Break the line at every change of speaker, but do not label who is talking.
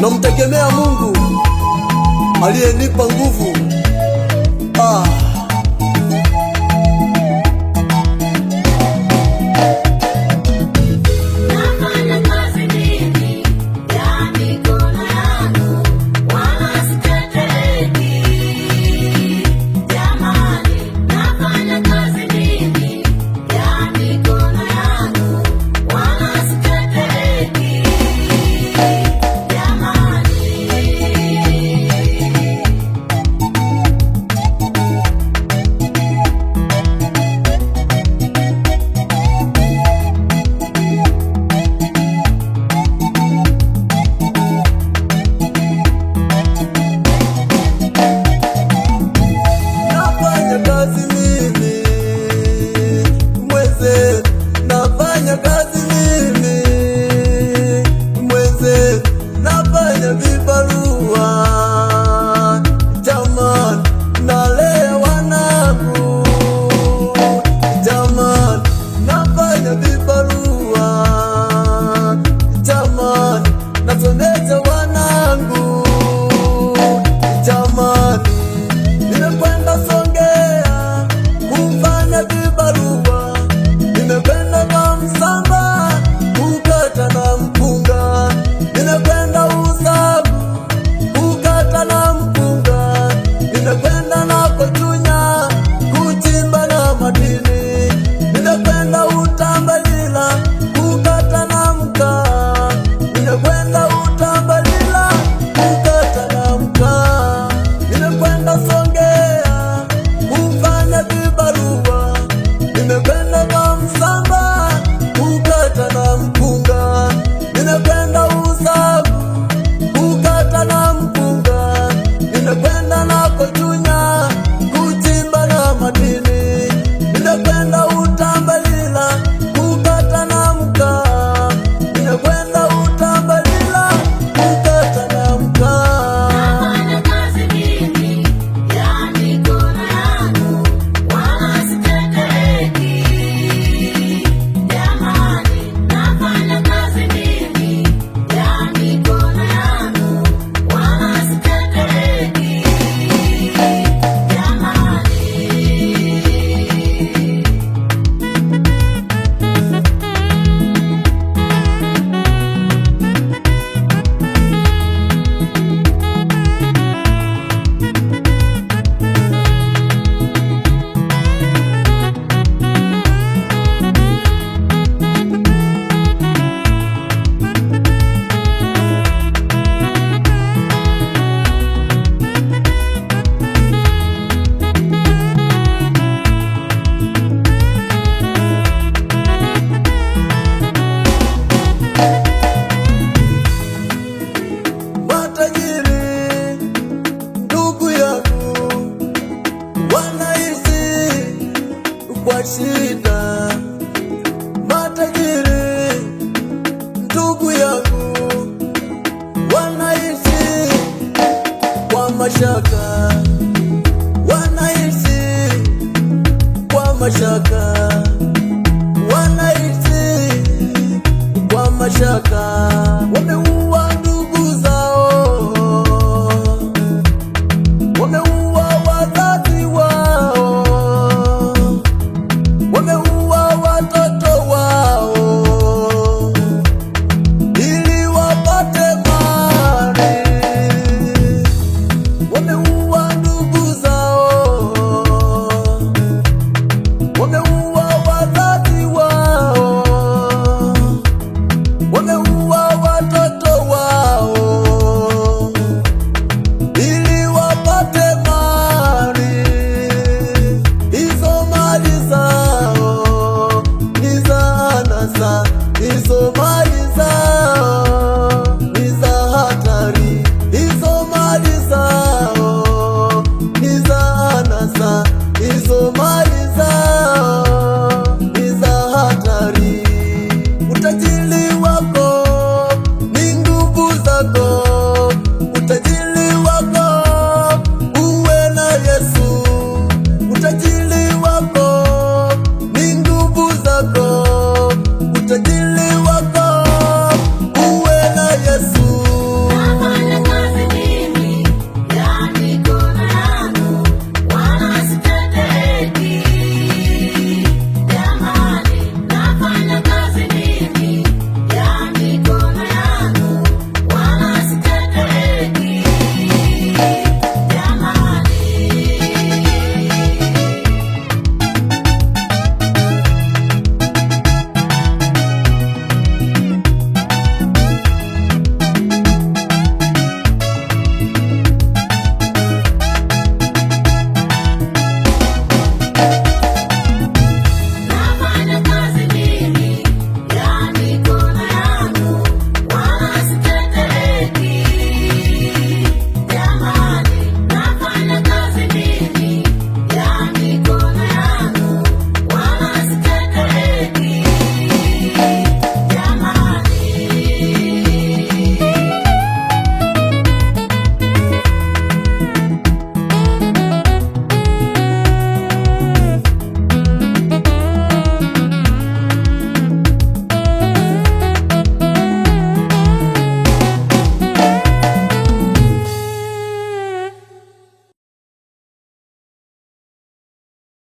Namtegemea Mungu aliyenipa nguvu. Ah.
Nafanya kazi mimi ya mikono yangu, wala sitetereki. Jamani, nafanya kazi mimi ya mikono yangu, wala sitetereki. Jamani.
Nafanya kazi mimi mweze, nafanya kazi mimi mweze, nafanya vibarua jamani, nalea wanangu jamani, nafanya vibarua jamani, nasomesha wanangu jamani. Nimekwenda Songea kufanya vibarua, nimekwenda na Msamba kukata na mpunga, nimekwenda Usavu kukata na mpunga, nimekwenda na Kochunya kuchimba na madini, nimekwenda Utambalila kukata na mkaa, nimekwenda Utambalila kukata na mkaa, nimekwenda Songea kufanya vibarua, nimekwenda na Msamba kukata na mpunga, nimekwenda Usavu kukata na mpunga, nimekwenda na Kochunya kuchimba na madini, nimekwenda Utambalila kukata na mkaa, nimekwenda Utambalila kukata na mkaa.
Nafanya kazi mimi ya mikono yangu, wala sitetereki. Jamani, nafanya kazi mimi ya mikono yangu, wala sitetereki. Jamani.
Matajiri ndugu yangu wanaishi kwa shida, matajiri ndugu yangu wanaishi kwa mashaka, wanaishi kwa mashaka, wanaishi kwa mashaka, wameua ndugu zao, wameua wazazi wao, wameua watoto wao ili wapate mali, wameua ndugu zao, wameua wazazi wao, wameua watoto wao ili wapate mali. Hizo mali zao ni za anasa, hizo mali zao